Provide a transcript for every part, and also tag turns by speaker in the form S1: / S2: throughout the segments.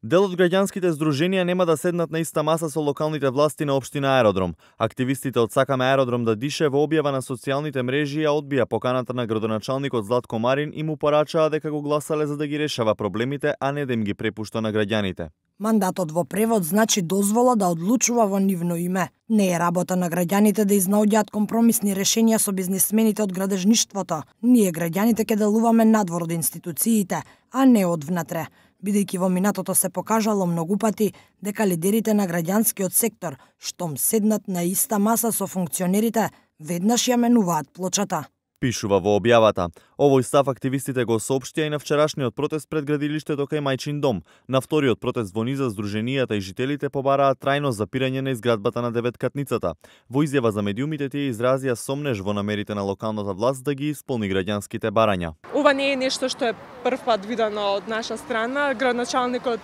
S1: Дел од граѓанските здруженија нема да седнат на иста маса со локалните власти на општина Аеродром. Активистите од Сакаме Аеродром да дише во објава на социјалните мрежи ја одбија поканата на градоначалникот Златко Марин и му порачаа дека го гласале за да ги решава проблемите, а не да им ги препушта на граѓаните.
S2: Мандатот во превод значи дозвола да одлучува во нивно име. Не е работа на граѓаните да изнаоѓаат компромисни решенија со бизнисмените од градежништвото. Ние граѓаните ќе делуваме надвор од институциите, а не од внатре, бидејќи во минатото се покажало многу пати дека лидерите на граѓанскиот сектор, штом седнат на иста маса со функционерите, веднаш ја менуваат плочата.
S1: Пишува во објавата. Овој став активистите го соопштија и на вчерашниот протест пред градилиштето кај Мајчин дом. На вториот протест во низа здруженијата и жителите побараа трајно запирање на изградбата на деветкатницата. Во изјава за медиумите тие изразија сомнеж во намерите на локалната власт да ги исполни граѓанските барања.
S3: Ова не е нешто што е прв пат видено од наша страна. Градоначалникот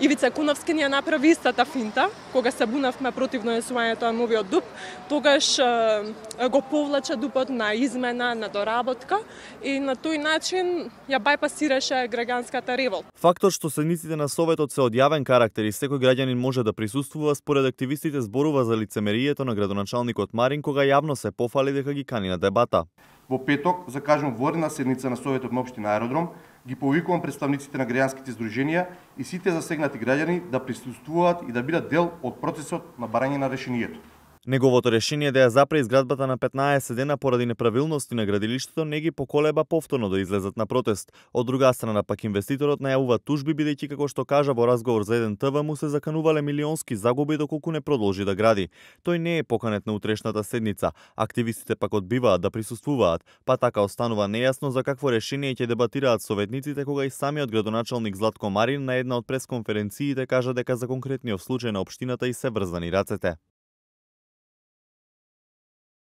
S3: Ивица Куновски ни ја направи истата финта, кога се бунавме против донесувањето на новиот ДУП, тогаш го повлача ДУПот на измена, на доработка и на тој начин ја бајпасираше граѓанската револта.
S1: Фактот што седниците на Советот се од јавен карактер и секој граѓанин може да присуствува, според активистите зборува за лицемерието на градоначалникот Марин кога јавно се пофали дека ги кани на дебата.
S4: Во петок закажувам ворена седница на Советот на општина Аеродром, ги повикувам представниците на граѓанските здруженија и сите засегнати граѓани да присуствуваат и да бидат дел од процесот на барање на решението.
S1: Неговото решение да ја запре изградбата на 15 дена поради неправилности на градилиштето не ги поколеба повторно да излезат на протест. Од друга страна пак инвеститорот најавува тужби бидејќи како што кажа во разговор за еден ТВ му се заканувале милионски загуби доколку не продолжи да гради. Тој не е поканет на утрешната седница. Активистите пак одбиваат да присуствуваат, па така останува нејасно за какво решение ќе дебатираат советниците кога и самиот градоначалник Златко Марин на една од пресконференциите кажа дека за конкретниот случај на општината и се врзани рацете.